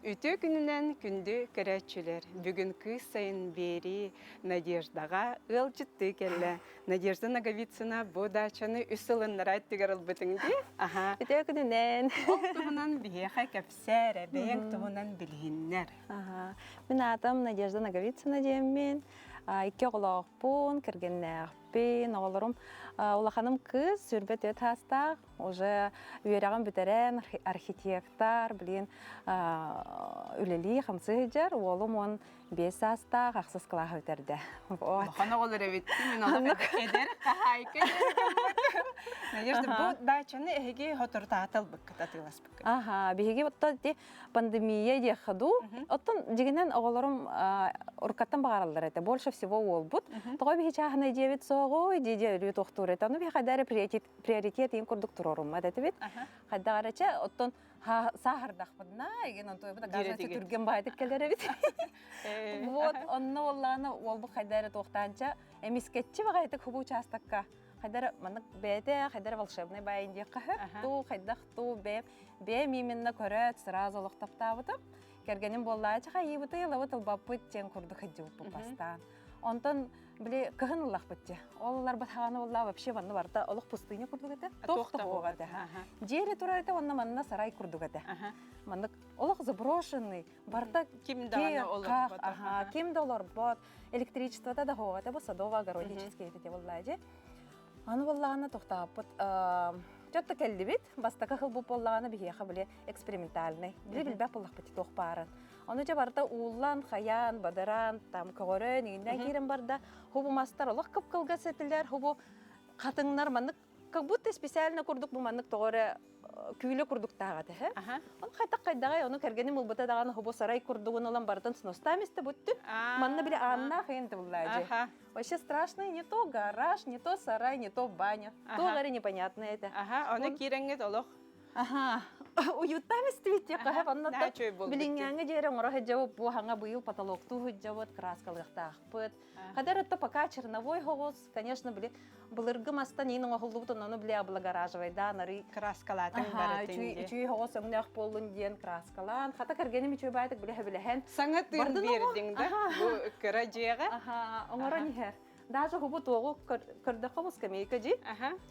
Үтүө күнүнэн күндү көрөөччүлэр! Бүгүн кыыс сайын биэрии Надеждаҕа ыалдьыттыы кэллэ. Надежда Ноговицына бу даачаны үс сылыннара өттүгэр ылбытыҥ дии. Аха. Үтүө күнүнэн. Ол туһунан биһиэхэ кэпсээ эрэ, бэйэҥ туһунан билиһиннэр. Аха. Мин аатым Надежда Ноговицына диэммин. Икки оҕолоохпун, кэргэннээхпин. Оҕолорум улаханым кыыс, 24 саастаах, уже үөрэҕин бүтэрэн архитектор, блин, үлэлии хамсыы сылдьар. Уолум 15 саастаах, ахсыс кылааһы бүтэрдэ. Вот. Улахан оҕолор эбит. Мин олох эдэр хаһаайка. Надежда, бу даачаны эһиги соторутааҕыта ылбыккыт, атыыласпыккыт. Аха, биһиги оттон ити пандемия диэххэ дуу. Оттон дьигинэн оҕолорум уруккаттан баҕараллар этэ. Больше всего уолбут. Тоҕо биһи чааһынай дьиэбит суоҕуй дии дии өрүү тохтуур этэ. Ону биһи хайда эрэ приоритет иин курдук туруоруммат этибит. Хайдах эрэ чэ, оттон сааһырдахпытына, эгин онтуйбут оказывается түргэн баайдык кэлэр эбит. Вот, онно уоллаана уолбут хайда эрэ туохтаанча эмискэччи баҕайытык хубу учаастакка хайда эрэ маннык бэйэтэ хайда эрэ волшебный баайын диэххэ сөп туу хайдах туу бэйэм бэйэм именно көрөөт сразу олох таптаабытым кэргэним буоллаачы хайыыбыты ылабыт ылбаппыт диэн курдук сылдьыбыппыт бастаан онтон били кыһын ыллахпыт дьэ ол ыларбыт хаҕаны буоллаа вообще манна барыта олох пустыня курдук этэ туох да суох этэ дьиэри турар этэ уонна манна сарай курдук этэ маннык олох заброшенный барыта ким даҕаны олорбот ким да олорбот электричествота да суох этэ бу садово-огороднический этэ буоллаа дьэ аны буоллаҕына тохтооппут Чотто кэллибит бастакы хылбыт буоллаҕына биһиэхэ били экспериментальный били билбэт буоллахпыт туох баарын Ону дьэ барыта ууллан, хайаан, бадараан, там көҕөрөн, иҥиннэн киирэн барда. Хубу мастар олох кып-кылгас этилэр, хубу хатыҥнар маннык как будто специально курдук бу маннык тоҕо эрэ күүлэ курдуктаах этэ һэ. Ол хайдах хайдаҕай ону кэргэним ылбыта даҕаны хубу сарай курдугун ылан барытын сностаам истэ буттүн. Манна били ааннаах ыйын тыбыллаажы. Вообще страшный не то гараж, не то сарай, не то баня. То эрэ непонятное это. Аха, ону киирэҥҥит олох Аха, уюттаан истибит диэххэ онно билиҥҥээҥҥи дьиэрэ оҥоро сылдьабыт бу хаҥа быйыл потолоктуу сылдьабыт краскалыахтаахпыт хадэр это пока черновой соҕус конечно били былыргы мастан иин оҥоһуллубут ону били облагораживайдаан арый краскалаатын барытын үчүгэй соҕус өҥнөөх буоллун диэн краскалаан хата кэргэним үчүгэй баайтык били сөбүлэһэн саҥа тыын биэрдиҥ да бу кыра дьиэҕэ оҥорон иһэр Даже хубу туоҕу көрдөххө бу скамейка дии.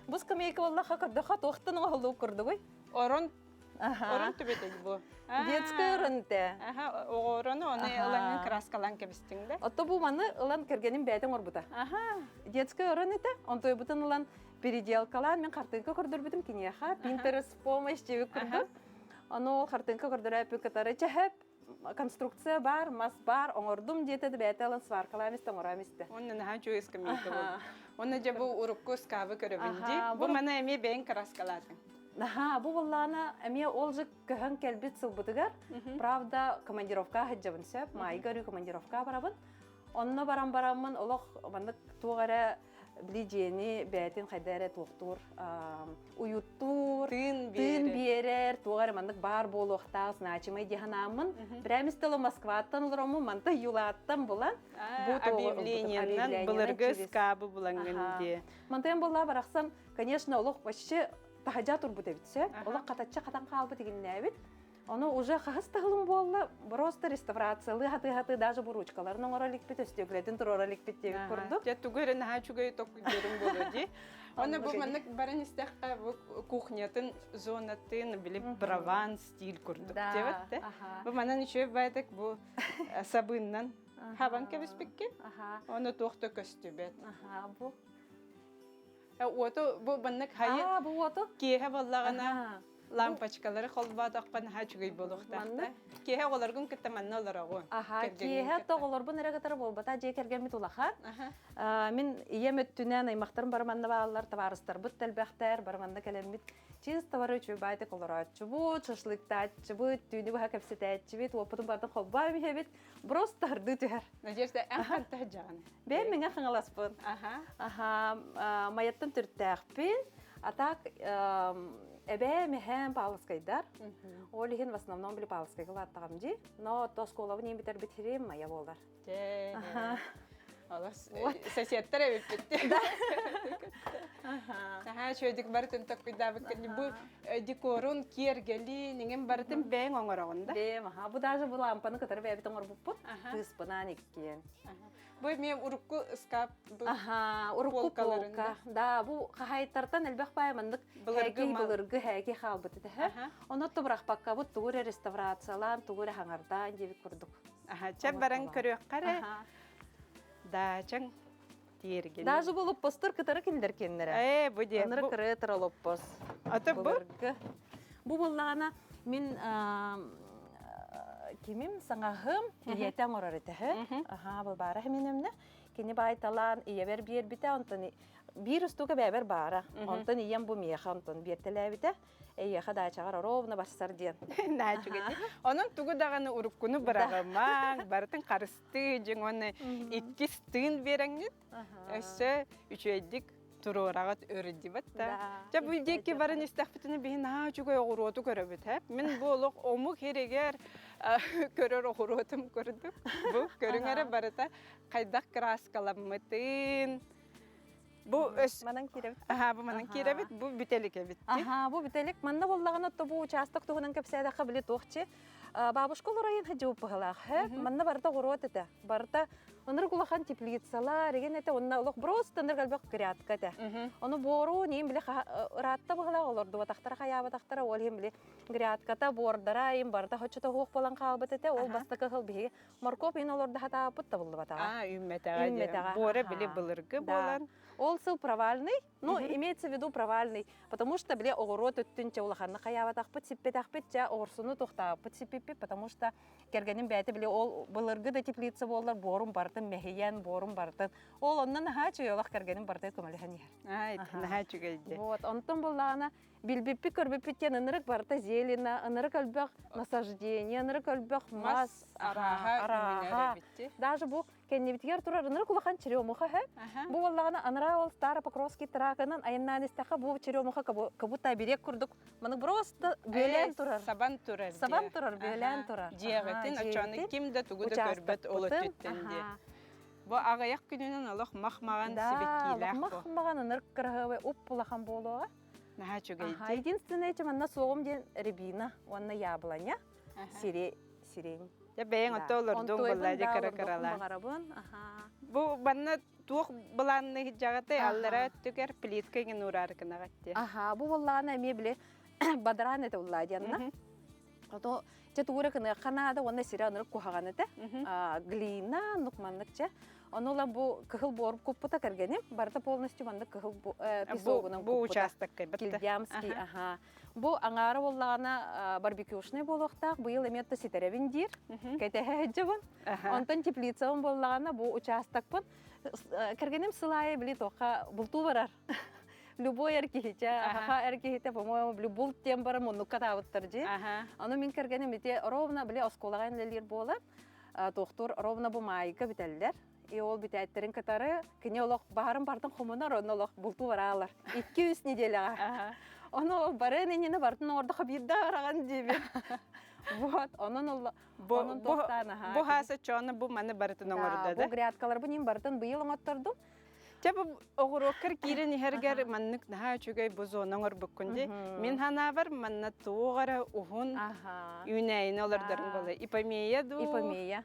Бу скамейка буоллахха көрдөххө туохтан оҥоһуллубут курдугуй? Орон Орон түбэтэ бу. Детская орон те. Аха, оҕорону оны ылаҥын краскалаан кэбистиҥ да? Отто бу маны ылан кэргэним бэйэтин оҥорбута. Аха. Детская орон этэ, онтуйбутун ылан переделкалаан мен хартыынка көрдөрбүтүм киниэхэ Pinterest помощь диэбит курдук. Ону ол хартыынка көрдөрөөппүн кытары чэһэп конструкция баар, мас баар, оҥордум диэтэ да бэйэтэ ылан сваркалаан истэ, оҥороом истэ. Онно наһаа үчүгэй скамейка буолбут. Онно дьэ бу урукку ыскаабы көрөбүн дии. Бу маны эмиэ бэйэҥ краскалаатыҥ. Наһаа, бу буоллаҕына эмиэ ол же көһөн кэлбит сылбытыгар, правда, командировка сылдьабын сөп, маайга өрүү командировка барабын. Онно баран бараммын олох маннык туох эрэ били дьиэни бэйэтин хайда эрэ туохтуур уйуттуур тыын биэрэр туох эрэ маннык баар буолуохтаах значимый дии санааммын прямо стало Москваттан олороммун манта Юлааттан булан бу объявлениенан былыргы скабы булаҥҥын дии мантан буолла барахсан конечно олох вообще таһадьа турбут эбит сөп олох хатачча хатан хаалбыт игиннээбит Ону уже хаһыс таһылым буолла, просто реставрациялыы хатыы-хатыы даже бу ручкаларын оҥоро иликпит, өстүөкүлэтин туруора иликпит диэбит курдук. Дьэ тугу эрэ наһаа үчүгэй токуйдуурум буолуо дии. Оны бу маннык баран истэххэ бу кухнятын зонатын били Прованс стиль курдук диэбэт да. Бу манан үчүгэй баайдык бу сабыыннан хабан кэбиспиккин. Ону туох да көстүбэт. Бу Уоту бу маннык хайы бу уоту киэһэ буоллаҕына лампочкалары холбоотоххо наһаа үчүгэй буолуохтаах. Киэһэ оҕолоргун кытта манна олороҕун. Аха, киэһэ то оҕолорбун эрэ кытары буолбата дьиэ кэргэммит улахан. Мин ийэм өттүнэн аймахтарым бары манна бааллар, табаарыстарбыт да элбэхтэр, бары манна кэлэммит чыыс табары үчүгэй баайтык олорооччубут, шашлыктааччыбыт, түүнү быһа кэпсэтээччибит, уоппутун барытын холбоон иһэбит. Просто ырдыы түһэр. Надежда, эн ханта сылдьаҕын? Бэйэм Мэҥэ Хаҥаласпын. Аха. Аха, Майаттан төрүттээхпин. А так эбээм, эһээм Павловскайдар. Ол иһин в основном били Павловскайга улааттаҕым дии. Но то оскуолабын иин бүтэрбит сирим Майа буолар. Аха. Олос соседтар эбиппит. Наһаа үчүгэйдик барытын токкуйдаабыккын. Бу декорун, киэргэли, ниҥин барытын бэйэҥ оҥороҕун да? Бэйэм, аха. Бу даже бу лампаны кытары бэйэбит оҥорбуппут. Кыыспынаан иккиэн. Бу эмиэ урукку ыскаап Аха, урукку полка. Да, бу хаһаайыттартан элбэх баай маннык былыргы былыргы һээки хаалбыт этэ. Ону бырахпаккабыт тугу эрэ реставрациялаан, тугу эрэ хаҥардаан диэбит курдук. Аха, чэ баран көрүөххэ эрэ. Даачаҥ тиэргэн. Даже бу лоппостор кытары кинилэр киэннэрэ. Ээ, бу диэ. Аныры кыры лоппос. Ата бу? Бу буллаҕына мин кимим саҥаһым ийэтэ оҥорор этэ. Аха, бу баара хэминэмнэ. Кини баайталаан ийэбэр биэрбитэ, онтон биир устуука бэйэбэр баара. Онтон ийэм бу миэхэ онтон биэртэлээбитэ. Эйиэхэ даачаҕар ровно барсар диэн. Наачугати. Онон тугу даҕаны уруккуну быраҕымаҥ, барытын харыстыы дьиҥ уонна иккис тыын биэрэҥҥит. Өссө үчүгэйдик туруораҕыт өрүддүбэт да. Дьэ бу диэки баран истэхпитинэ биһи наһаа үчүгэй оҕуруоту көрөбүт һэ. Мин бу олох омук иһигэр көрөр оҕуруотум курдук. Бу көрүҥ эрэ барыта хайдах кырааскаламмытын, Бу өс манан киирэбит. Аха, бу манан киирэбит, бу бүтэлик эбит. Аха, бу бүтэлик. Манна буоллаҕына то бу учаастак туһунан кэпсээдэххэ били туохчи бабушка олоройун хадьыуппыһалаах. Манна барыта оҕуруот этэ. Барыта ынырык улахан теплицалар деген этэ. Онно олох просто ынырык элбэх грядка этэ. Ону буору ним били ыраатта быһалаах олордубатахтара хайаабатахтара ол иһин били грядката буордара им барыта хоччото хуох буолан хаалбыт этэ. Ол бастакы сыл биһиги Моркуоп иһин олордо хатааппыт табыллыбатаҕа. Аа, үүммэтэҕэ Үүммэтэҕэ. Буора били былыргы буолан. Ол сыл провальный, ну, имеется в виду провальный, потому что били оҕуруот өттүн чэ улаханнык хайаабатахпыт, сиппэтэхпит, чэ оҕурсуну тухтаабыппыт сиппиппит, потому что кэргэним бэйэтэ били ол былыргы да теплица буоллар буорун барытын мэһийэн, буорун барытын. Ол онно наһаа үчүгэй олох кэргэним барыта көмөлөһөн иһэр. Ай, наһаа үчүгэй дии. Вот, онтон буллаҕына билбиппит көрбүппүт диэн ынырык барыта зелено, ынырык элбэх насаждение, ынырык элбэх мас, арааһа арааһа. Даже бу кэннибитигэр турар ынырык улахан черемуха һэ. Бу буоллаҕына анараа ол Старопокровский тракынан айаннаан истэххэ бу черемуха как будто оберег курдук маны просто бүөлээн турар. Сабан турар. Сабан турар, бүөлээн турар. Дьиэҕитин оччону ким да тугу да көрбөт ол өттүттэн диye. Бу аҕыйах күнүнэн олох мах-маҕан сибэккиилээх бу. Мах-маҕан ынырык кыраһыабай уп-улахан буолуоҕа. Наһаа үчүгэй. Единственное, чем манна суоҕум диэн рябина уонна яблоня, сирень. Дьэ бэйэҥ ото олордуҥ буолла дьэ кыра-кыралаан. Баҕарабын. Бу манна туох былаанны дьаҕатай аллара өттүгэр плитка иҥин уураар гынаҕат диye. Аха, бу буоллаҕына эмиэ били бадараан этэ уллаа диэнна. Ото чэ туура кыныахха наада уонна сирэ оннук куһаҕан этэ. Глина оннук маннык чэ. Ону ыла бу кыһыл буорум куппута кэргэним. Барыта полностью маннык кыһыл песогунан Бу участокка Кильдямский, аха. Бу аҥаара буоллаҕына барбекюшный буолуохтаах. Быйыл эмиэ да ситэрэбин диир. Кэтэһэ сылдьабын. Онтон теплицабын буоллаҕына бу участокпын кэргэним сыл аайы били туохха бултуу барар. Любой эр киһитэ, аха эр киһитэ, по-моему, били булт диэн баран муннукка таабыттар дии. Ону мин кэргэним ити ровно били оскуолаҕа үлэлиир буолан, туохтуур ровно бу маайга бүтэллэр. И ол бүтээттэрин кытары кини олох баарын бартын хомунар, онно олох бултуу бараалар. 2-3 неделяҕа. Ону ол барын иннинэ бартын оҥордохо биирдэ араҕан диибин. Вот, онон ол Бу бу хааса чоно бу маны барытын оҥордо да. Бу грядкаларбын им барытын быйыл оҥоттордум. Чэ бу оҕуруоккар киирэн иһэргэр маннык наһаа үчүгэй бу зона оҥорбуккун дии. Мин ханаабар манна туох эрэ уһун үүнээйини олордорум буолла. Ипомея дуу? Ипомея.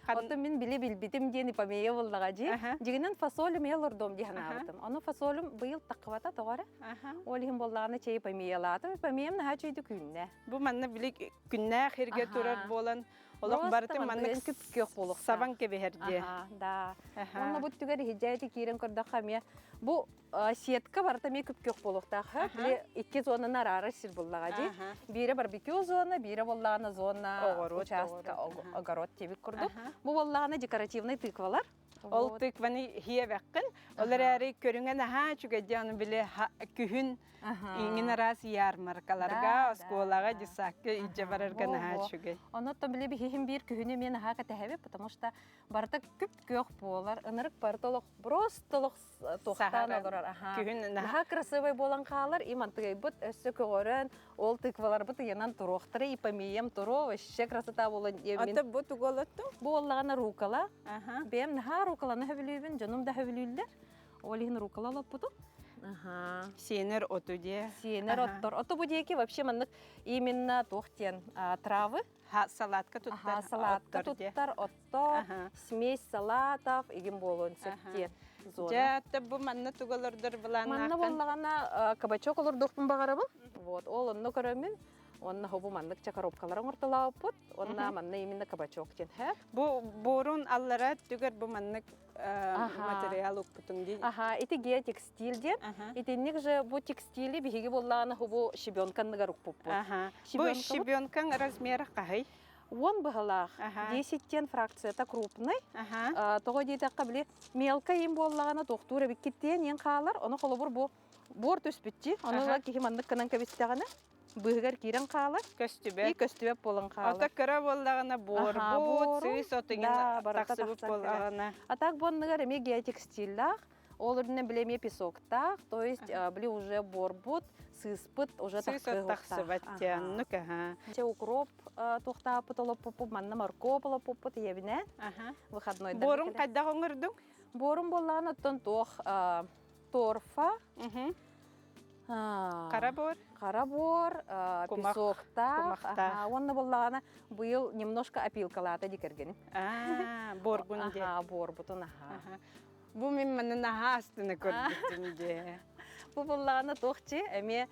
Оттон мин били билбитим диэн ипомея буоллаҕа дии. Дьигинэн фасоль эмиэ олордуом дии санаабытым. Ону фасолум быйыл таххыбата тоҕо эрэ. Ол иһин буоллаҕына чэй ипомеялаатым. Ипомеям наһаа үчүгэйдик үүннэ. Бу манна били күннээх сиргэ турар буолан олох барытын маннык күп-күөх буолуохтаах. Сабан кэбиһэр диэ. Да. Уонна бу түгэр иһидьээти киирэн көрдөххө эмиэ бу сетка барыта эмиэ күп-күөх буолуохтаах. Били икки зонаны араарар сир буллаҕа дии. Биирэ барбекю зона, биирэ буоллаҕына зона участка огород диэбит курдук. Бу буоллаҕына декоративный тыквалар. Ол тыкваны хиэбэххин, ол эрээри көрүҥэ наһаа үчүгэй диэн били күһүн Иҥин араас ярмаркаларга, оскуолаҕа, десакка илдьэ барарга наһаа үчүгэй. Онон били биһиһин биир күһүнү мен наһаа кэтэһэбит, потому что барыта күп-күөх буолар, ынырык барыта олох просто олох туохтаан олорор. Күһүн наһаа красивый буолан хаалар, и мантыгайбыт өссө көҕөрөн, ол тыкваларбыт ыйанан туруохтара, и помием туруо, вообще красота буолан диэмин. Ата бу тугу олоттуҥ? Бу оллаҕына рукола. Бэйэм наһаа. руколаны хөбүлүүбүн, дьонум да хөбүлүүллэр. Ол иһин рукола олоппутум. Аха. Сиэнэр оту диэ. Сиэнэр оттор. Ото бу диэки вообще маннык именно туох диэн травы. Салатка туттар. Салатка туттар, оттор, смесь салатов, игин буолуон сөп диэн зона. Дьэ, бу манна тугу олордор былааннааххын? Манна буоллаҕына кабачок олордуохпун баҕарабын. Вот, ол онно көрөммүн Уонна хобу маннык ча коробкалары оҥортолооппут. Уонна манна именно кабачок диэн һэ. Бу буорун аллара өттүгэр бу маннык материал укпутуҥ дии. Аха, ити геотекстиль диэн. Итинник же бу текстили биһиги буоллаҕына хубу щебенканныгар укпуппут. Бу щебенкаҥ размера хаһый? Уон быһалаах. 10 диэн фракцията крупный. Тоҕо диэтэххэ били мелкай им буоллаҕына туохтуур эбиккит диэн иэн хаалар. Ону холобур бу буор түспүтчи. Ону ыла киһи маннык гынан кэбистэҕинэ быыһыгар киирэн хаалар. Көстүбэт. И көстүбэт буолан хаалар. Ото кыра буоллаҕына буорбут, сыыс отугин тахсыбыт буоллаҕына. А так буонныгар эмиэ геотекстиллаах, ол үрдүнэн били эмиэ песоктаах, то есть били уже буорбут, сыыспыт уже Сыыс от тахсыбат оннук аха. Чэ укроп туохтааппыт олоппуппут, манна моркуоп олоппуппут ийэбинээн выходнойдар. Буорун хайдах оҥордуҥ? Буорун буоллаҕына оттон туох торфа, Хара буор? Хара буор, песоктаах. Уонна буоллаҕына быйыл немножко опилкалаата дии кэргэним. Буоргун дии. Буорбутун аха. Бу мин манна наһаа астына көрбүтүм дии. Бу буоллаҕына туох чи эмиэ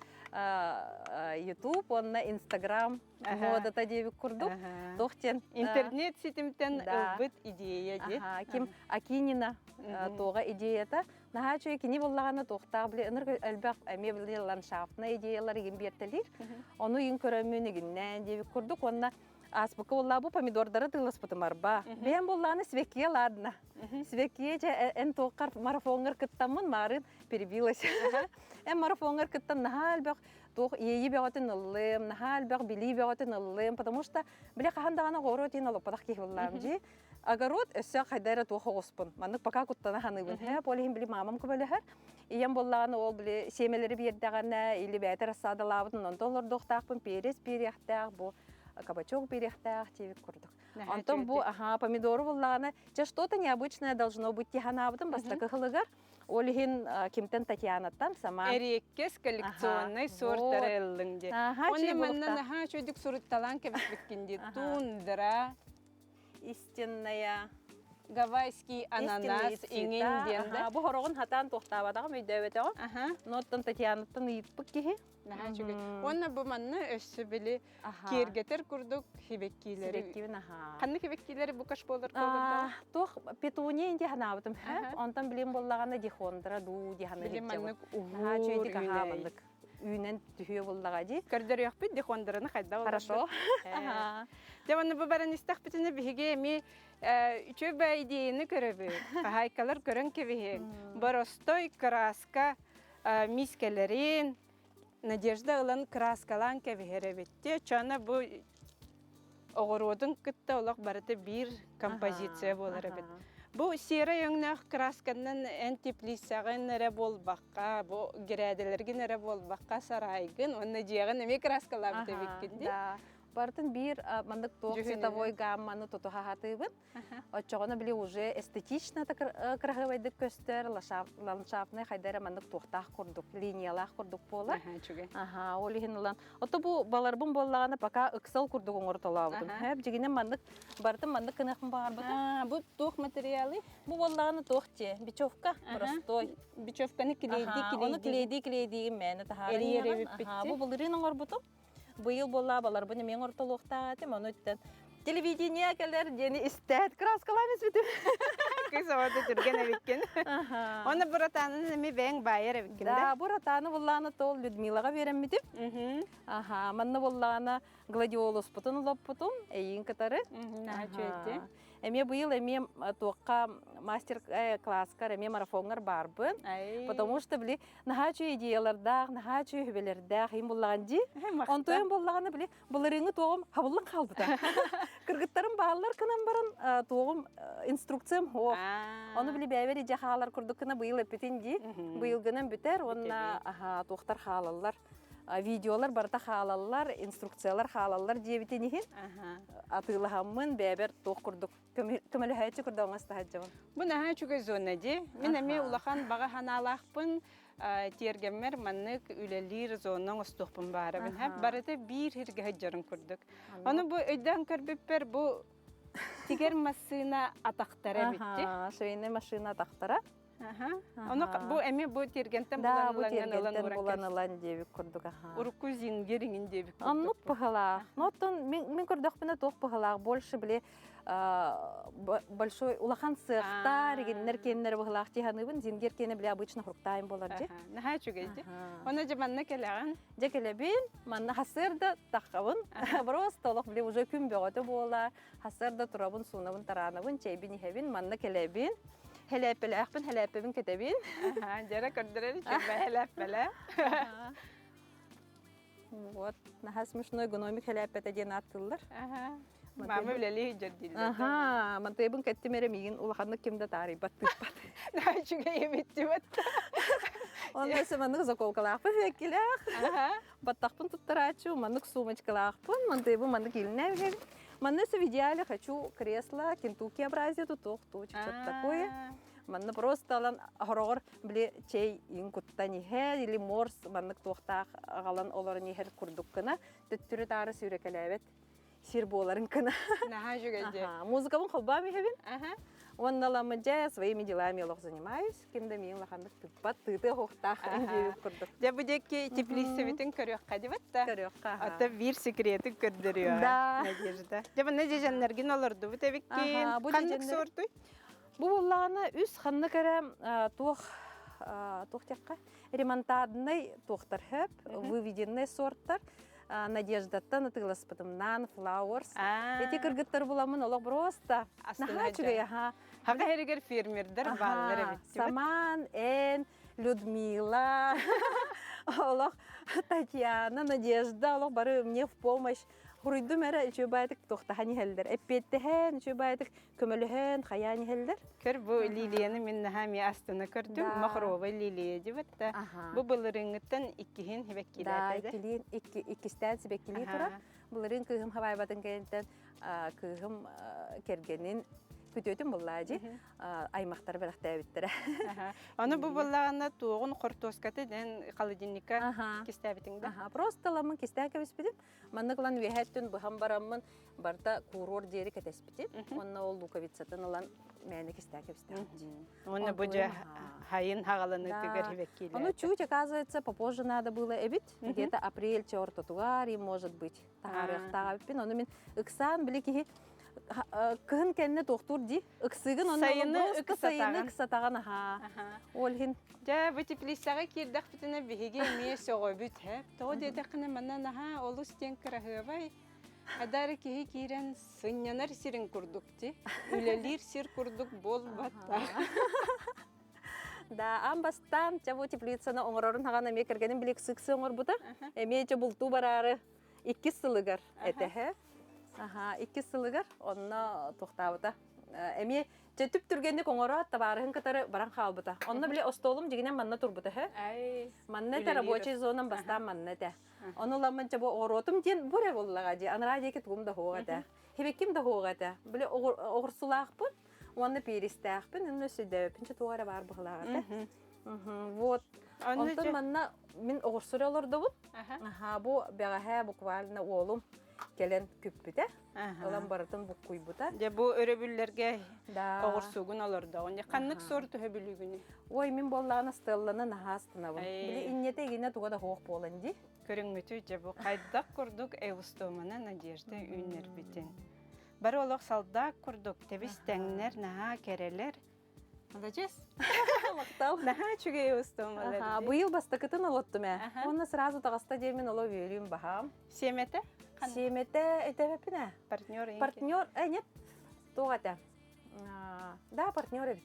YouTube уонна Instagram муодата диэбит курдук. Туох диэн Интернет ситимтэн ылбыт идея дии. Ким Акинина туоҕа идеята Наһаа үчүгэй кини буллаҕына туохтаах били ынырык элбэх эмиэ били ландшафтнай идеялар игин биэртэлиир. Ону игин көрөммүн игиннээн диэбит курдук уонна ааспыкка буоллаа бу помидордары тыыласпытым арба. Бэйэм буоллаҕына свекия ладно. Свекия дьэ эн туоххар марафоҥҥар кыттаммын маарын перебилась. Эн марафоҥҥар кыттан наһаа элбэх туох иэйии бөҕөтүн ыллым, наһаа элбэх билии бөҕөтүн ыллым, потому что били хаһан даҕаны оҕуруот иһин олоппотох киһи буоллаам дии. Огород өссө хайда эрэ туох оҕуспун. Маннык пока куттана саныыбын. Һэ, ол иһин били мамам көмөлөһөр. Ийэм буоллаҕына ол били сиэмэлэри биэрдэҕинэ или бэйэтэ рассадалаабытын онтон олордуохтаахпын, перец биэриэхтээх, бу кабачок биэриэхтээх диэбит курдук. Онтон бу аха помидору буллаҕына, чэ что-то необычное должно быть дии санаабытым бастакы сылыгар. Ол иһин кимтэн Татьянаттан сама Эриэккэс коллекционнай суортары ыллыҥ дии. Онно манна наһаа үчүгүйдүк сурутталаан кэбиспиккин дии. Тундра, истинная Гавайский ананас иҥин диэн да. Бу хороҕун хатаан туохтаабатаҕым өйдөөбөтөҕүм. Но оттон Татьянаттан ыйыппыт киһи. Наһаа үчүгэй. Уонна бу манна өссө били киэргэтэр курдук хибеккиилэри. Сибэккибин аха. Ханнык хибеккиилэри бу кашполар колордоҕо? Туох петуния инди ханаабытым һэ. Онтон билим буоллаҕына дихондра дуу диханы Билим маннык Наһаа уһуур үчүгэйдик аһаа маннык үүнэн түһүө буллаҕа дии. Көрдөрүөхпүт дихондраны хайдах Хорошо. Дьэ уонна бу баран истэхпитинэ биһиги эмиэ үчүгэй идеяны көрөбүт. Хаһаайкалар көрөн кэбиһиҥ. Боростой краска мискэлэрин Надежда ылан краскалаан кэбиһэр эбит. Чана бу оҕуруотун кытта олох барыта биир композиция буолар эбит. Бу серай өҥнөөх красканан эн теплицаҕын эрэ буолбакка, бу гирээдэлэргин эрэ буолбакка сарайгын уонна дьиэҕин эмиэ краскалаабыт эбиккин дии. Барытын биир маннык туох цветовой гамманы тутуһа сатыыбын. Оччоҕуна били уже эстетично кыраһыабайдык көстөр, ландшафтнай хайда эрэ маннык туохтаах курдук, линиялаах курдук буолар. Аха, ол иһин ылан. Ото бу баларбын буоллаҕына пока ыксал курдук оҥортолообутум. Хэп дьигинэн маннык барытын маннык гыныахпын баҕарбытым. Бу туох материалы? Бу буоллаҕына туох дьиэ? Бечевка простой. Бечевканы клейди клейди. Ону клейди клейдиигин мээнэ таһааран Бу былырыын оҥорбутум. Быйыл буолла баларбын эмиэ оҥортолуохтаах этим, ону иттэн телевидение кэлэр диэни истээт краскалаан испитим. Кыыс оҕото түргэн эбиккин. Оны буратаанын эми бэйэҥ баайар эбиккин да? Да, буратааны буллаана тол Людмилаҕа биэрэммитим. Аха, манна буллаана гладиолуспутун олоппутум, эйиин кытары. Наһаа Эмиэ быйыл эмиэ туохха мастер класскар эмиэ марафоҥҥар баарбын. Потому что били наһаа үчүгэй идеялардаах, наһаа үчүгэй сүбэлэрдээх иһин буллаҕын дии. Онтуйан буллаҕына били былырыыҥҥы туоҕум хабыллан хаалбыта. Кыргыттарым бааллар кынан баран туоҕум инструкциям суох. Ону били бэйэбэр идьэ хаалар курдук гына быйыл эппитин дии. Быйылгынан бүтэр уонна туохтар хаалаллар. Видеолар барыта хаалаллар, инструкциялар хаалаллар диэбитин иһин атыылаһаммын бэйэбэр туох курдук көмөлөһөөччү курдук оҥостаһадьабын. Бу наһаа үчүгэй зона дии. Мин эмиэ улахан баҕа санаалаахпын тиэргэммэр маннык үлэлиир зона оҥостуохпун баарабын. Барыта биир сиргэ сылдьарын курдук. Ону бу өйдөөн көрбүппэр бу тигэр массыына атахтара эбитти. Швейная машина атахтара. Ону бу эмиэ бу тиэргэнтэн Да, булан бу ылан тиэргэнтэн ылан булан ылан диэбит курдук аха. Урукку зингер иҥин диэбит курдук. Оннук быһалаах. Но оттон мин көрдөхпүнэ туох быһалаах больше били большой улахан сыахтар игиннэр киэннэр быһалаах тиһаныыбын зингер киэнэ били обычно хуруктаайым болар дии. Наһаа үчүгэй дии. Оны же манна кэлэҕин. Дьэ кэлэбин, манна хасыарда таххабын. Просто олох били уже күн бөҕөтө буола. Хасыарда турабын, суунабын, тараанабын, чэйбин иһэбин, манна кэлэбин. Хэлээппэлээхпин, хэлээппэбин кэтэбин. Дьэрэ көрдөрөр үчүгэй хэлээппэлээ. Вот, наһаа смешной гномик хэлээппэтэ диэн ааттыыллар. Мама үлэлии сылдьар дииллэр. Аха, мантыйбын кэттим эрэ миигин улаханнык ким да таарыйбат тыыппат. Наһаа үчүгэй эбит дибэт. Онно өссө маннык заколкалаахпын сибэккилээх. Баттахпын туттарааччы, маннык сумочкалаахпын, мантыйбын маннык илинэ үһэбин. Манна өссө в идеале хочу кресло, кентукки-образие тутуох туу, что-то такое. Манна просто алан хороҕор били чэй иҥ куттан иһэр или морс маннык туохтаах аҕалан олорон иһэр курдук гына төттөрү таары сүүрэкэлээбэт сир буоларын гына. Наһаа үчүгэй дьэ. Музыкабын холбоом иһэбин. Уонна ламы дьэ своими делами олох занимаюсь. Ким да миин улаханнык тыппат, тыытыа хуохтаах диэбит курдук. Дьэ бу диэки теплицэбитин көрүөххэ дибэт да. Көрүөххэ. Ата биир секрети көрдөрүөҕэ. Да. Надежда. Дьэ манна дьэдьэннэргин олордубут эбиккин. Ханнык суортуй? Бу буоллаҕына үс ханнык эрэ туох туох диэххэ ремонтаднай туохтар хөп, выведенный сорттар Надеждаттан атыыласпытым Нан Flowers. Эти кыргыттар буламмын олох просто наһаа үчүгэй аха. Хака эригэр фермердер бааллар эбит. Саман, Эн, Людмила, олох Татьяна, Надежда, олох бары мне в помощь. Хуруйдум эрэ үчүгэй баайтык туохтахан иһэллэр. Эппиэттэһэн, үчүгэй баайтык көмөлөһөн, хайаан иһэллэр. Көр бу лилияны мин наһаа эмиэ астына көрдүм. Махровай лилия дибит да. Бу былырыыҥҥыттан иккиһин сибэккилээтэ. Да, иккилиин иккистээн сибэккилии турар. Былырыын кыыһым хабаайбатын кэнниттэн кыыһым кэргэнин күтүөтүн буллаа дьи аймахтар бэлэхтээбиттэрэ. Аны бу буоллаҕына туоҕун хортуоскаты дэн холодильникка кистээбитиҥ да? Просто ламын кистээн кэбиспитим. Маннык ылан үөһэ өттүн быһан бараммын барыта куруор диэри кэтэспитим. Уонна ол луковицатын ылан мээнэ кистээн кэбистэҕим. Уонна бу дьэ хайын хаҕаланыытыгар хибэккиилээтэ. Ону чуть, оказывается, попозже надо было эбит. Где-то апрель ортотугар и может быть таһаарыахтаах эбиппин. Ону мин ыксаан били киһи кыһын кэннэ туохтуур дии. Ыксыгын онно Сайыны сайыны ыксатаҕын аһаа. Ол иһин Дьэ, бу теплицаҕа киирдэхпитинэ биһиги эмиэ сөҕөбүт, һэ. Тоҕо диэтэххинэ манна наһаа олус диэн кыраһыабай. Адары киһи киирэн сынньанар сирин курдук ти. Үлэлиир сир курдук буолбаттаах. Да, аан бастаан чэ бу теплицаны оҥорорун хаҕан эмиэ кэргэним били ыксыксы оҥорбута. Эмиэ чэ бултуу бараары иккис сылыгар этэһэ. Аха, иккис сылыгар онно туохтаабыта. Эмиэ Чэ түп-түргэнник оҥороот табаарыһын кытары баран хаалбыта. Онно били остуолум дьигинэн манна турбута үһү. Манна этэ рабочай зонам бастаан манна этэ. Ону ыламмын чэ бу оҕуруотум диэн бу эрэ буоллаҕа дии. Анараа диэки тугум да суох этэ. Хибикким да суох этэ. Били оҕурсулаахпын уонна пииристээхпин, онно өссөйдөөбүппүн чэ туох эрэ баар быһылаах этэ. Вот. Онтон манна мин оҕурсу эрэ олордобун. Аха, бу бэҕэһээ буквально уолум кэлэн күппүтэ. Ылан барытын буккуйбута. Дьэ бу өрөбүллэргэ оҕурсугун олордоҕун. Ханнык сорт төһө Ой, мин буоллаҕына стелланы наһаа астынабын. Били инньэтэ игинэ туга да суох буолан дии. Көрүҥҥүтү дьэ бу хайдах курдук эустомана Надежда үүннэрбитин. Бары олох салдаак курдук тэбис тэҥнэр, наһаа кэрэлэр. Молодец. Махтал. Наһаа үчүгэй устум. Быйыл бастакытын олоттум ээ. Уонна сразу таҕыста диэмин оло үөрүүм баһаам. Сиэмэтэ? Сиэмэтэ этэбэппин ээ. Партнер. Партнер, нет, туох этэ? Да, партнер эбит.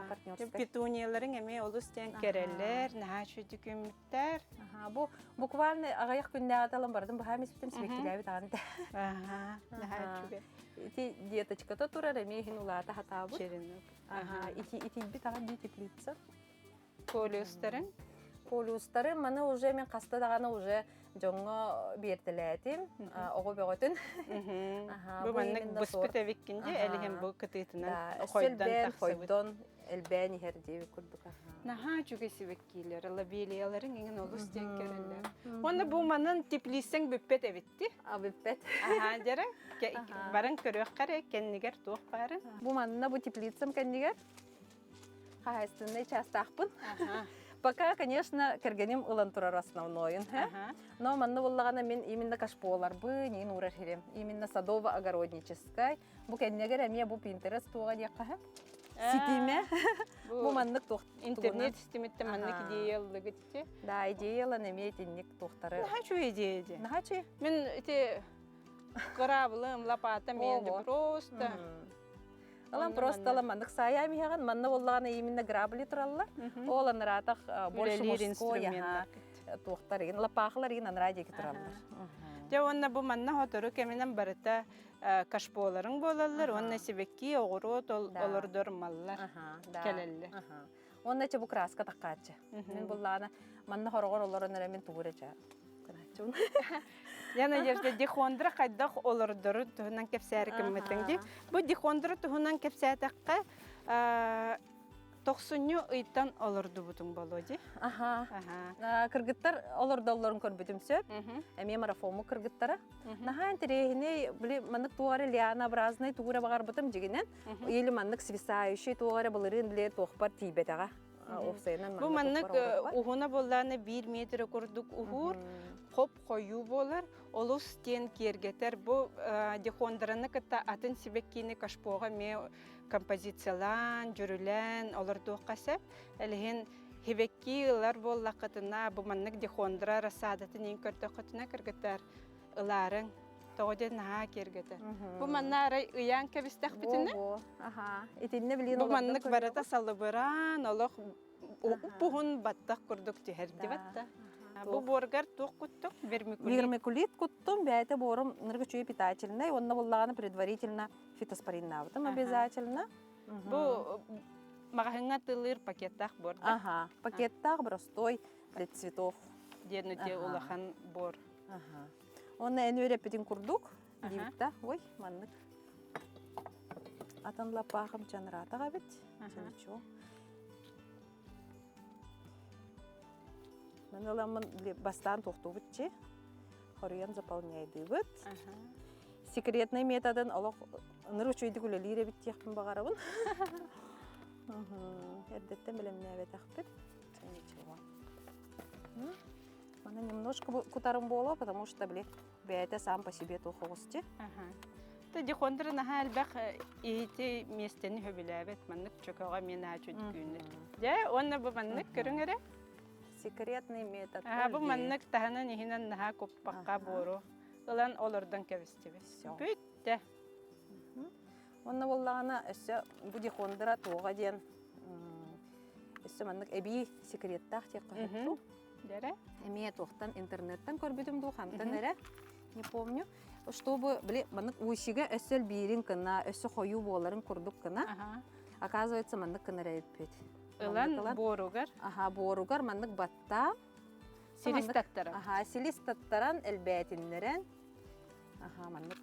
Партнерскай. Петунияларың эмиэ олус диэн кэрэлэр, наһаа үчүгэй күммүттэр. Бу буквально аҕыйах күннээҕи талан бардым баһаам испитим сибэккилээбит аҕан этэ. Наһаа үчүгэй. Ити деточката турар эмиэ иһин улаата хатаабыт. Черенок. Ага, ити итийбит аҕа дии теплица. Колиустарын? Полюстары маны уже мен хаста даҕаны уже дьоҥҥо биэртэлээтим, оҕо бөҕөтүн. Бу маннык быспыт эбиккин дии, элиһин бу кытыытынан хойдон тахсыбыт. Хойдон элбээн иһэр диэбит курдук. Наһаа үчүгэй сибэккиилэр, лобелияларыҥ иҥин олус диэн кэлэллэр. Уонна бу манан теплицаҥ бүппэт эбитти. А бүппэт. Аһаа дьэрэ, баран көрүөххэ эрэ кэннигэр туох баарын. Бу манна бу теплицам кэннигэр хаһаайыстыбаннай чаастаахпын. Пока, конечно, кэргэним ылан турар основнойун. Но манна буллаҕына мин именно кашполарбы нин уурар хирим. Именно садово-огородническай. Бу кэннигэр эмиэ бу Pinterest туоҕа диэххэ ситиме. Бу маннык туох интернет ситимиттэн маннык идея ыллыгыт ити. Да, идея ылан эмиэ итинник туохтары. Наһаа үчүгэй идея дии. Наһаа үчүгэй. Мин ити кыраабылым, лопата мен просто Ылан просто ылан маннык саайаам иһэҕин, манна буоллаҕына именно грабли тураллар. Ол анараатах больше мужской туохтар игин лапаахылар игин анараа диэки тураллар. Дьэ уонна бу манна хотору кэминэн барыта кашполарыҥ буолаллар уонна сибэкки оҕуруот олордор маллар кэлэллэр. Уонна чэ бу краска таккааччы. Мин буллаана манна хороҕор олорон эрэ мин тугу эрэ чэ Я Надежда дихондра хайдах олордору туһунан кэпсээри кыммытыҥ дии. Бу дихондра туһунан кэпсээтэххэ тохсунньу ыйтан олордубутуҥ болуо дии. Аха. Кыргыттар олордоллорун көрбүтүм сөп. Эмиэ марафому кыргыттара. Наһаа интэриэһинэй, били маннык туох эрэ лианообразный тугу эрэ баҕарбытым дьигинэн. Или маннык свисающий туох эрэ былырыын били туохпар тиийбэтэҕэ. Уопсайынан Бу маннык уһуна буоллаана биир метр курдук уһуур, хоп хойуу буолар, олус диэн киэргэтэр. Бу дихондраны кытта атын сибэккини кашпоҕа эмиэ композициялаан, дьүрүлээн олордуохха сөп. Элиһин хибэкки ылар буоллаххытына, бу маннык дихондра рассадатын иин көрдөххүтүнэ кыргыттар ылаарыҥ. Тоҕо диэн наһаа киэргэтэр. Бу манна арай ыйаан кэбистэхпитинэ, Итиннэ билигин бу маннык барыта салыбыраан, олох уппуһун баттах курдук түһэрдибэт да. Бу буоргар туох куттук? Вермикулит. Вермикулит куттум, бэйэтэ буорум ныргы үчүгэй питательный, онно буллаҕына предварительно фитоспориннаабытым обязательно. Бу маҕаһыҥҥа тыллыыр пакеттаах буор да? Ага, пакеттаах простой для цветов. Диэн үтүө улахан буор. Ага. Уонна эн үөрэппитин курдук диэбит да, ой, маннык. Атын лаппаахым чаныраатах эбит. Ничего. Мен ыламмын бастаан туохтуубут чи. Хоруйан заполняйдыыбыт. Секретный методын олох ыныр үчүгэйдик үлэлиир эбит диэхпин баҕарабын. Эрдэттэн бэлэмнээбэтэхпит. Ничего. Маны немножко кутарым буолуо, потому что, били, бэйэтэ сам по себе туох оҕус Та дихондра наһаа элбэх иһити миэстэни хөбүлээбэт маннык чөкөҕө мин аачу дикүүннэр. Дьэ, уонна бу маннык көрүҥ эрэ. Секретный метод. Аа, бу маннык таһынан иһинэн наһаа куппакка буору ылан олордон кэбистибит. Бүттэ. Уонна буоллаҕына өссө бу дихондра туоҕа диэн өссө маннык эбии секреттаах диэххэ сөп. Дэрэ? Эмиэ туохтан интернеттэн көрбүтүм дуу, хантан эрэ, не помню. Чтобы, били, маннык уйсига өссө биирин кына, өссө хойуу буоларын курдук кына. Оказывается, маннык кына эрэйиппит. Ылан буоругар? Аха, буоругар маннык баттаан. Силис таттаран. Аха, силис таттаран, элбээтиннэрэн. Аха, маннык.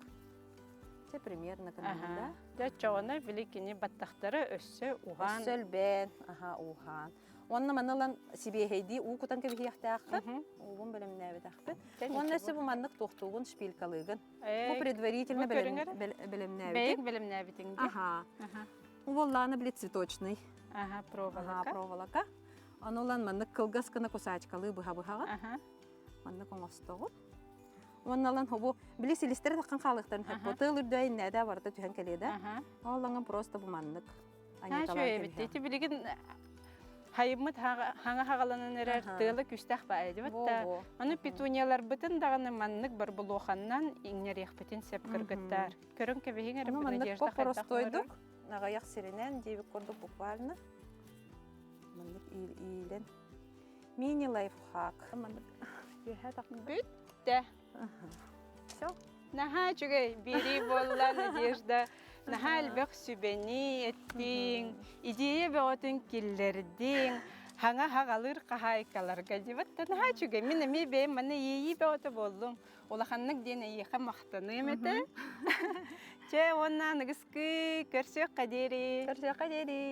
Чэ, примерно кына да. Дьэ, чоҕоно били кини баттахтара өссө уһаан. Өссө элбээн, аха, уһаан. Уонна маны ылан сибиэһэйдии уу кутан кэбиһиэхтээххин. Уубун бэлэмнээбэтэхпин. Уонна өссө бу маннык туохтуугун, шпилькалыыгын. Бу предварительно бэлэмнээбитим. Бэйэҥ бэлэмнээбитиҥ дии. Аха. Уоллаана били цветочный. Аха, проволока. Аха, проволока. Ону ылан маннык кылгас гына кусачкалыы быһа-быһаҕын. Маннык оҥостоҕун. Уонна ылан хобу били силистэрэ таххан хаалыахтарын сөп. Тыал үрдүө иннээдэ барыта түһэн кэлиэ да. Ол ылаҥын просто бу маннык Үчүгэй эбит. Ити билигин хайыммыт хаҥа хаҕаланан эрэр тыала күстээх баайа дибит да. Аны петунияларбытын даҕаны маннык барбулуоханнан иҥнэриэхпитин сөп кыргыттар. Көрөн кэбиһиҥ эрэ Надежда хайдах простойдук аҕыйах сиринэн диэбит курдук буквально маннык иилэн мини лайфхак маннык үөһэ Бүттэ. Все. Наһаа үчүгэй биэрии буолла, Надежда. Наһаа элбэх сүбэни эттиҥ, идея бөҕөтүн киллэрдиҥ. Хаҥа хаҕалыыр хаһаайкаларга дьибэт наһаа үчүгэй. Мин эмиэ бэйэм манна иэйии бөҕөтө буоллум. Улаханнык диэн эйиэхэ махтаныам этэ. Чэ, уонна аныгыскы көрсүөххэ диэри. Көрсүөххэ диэри.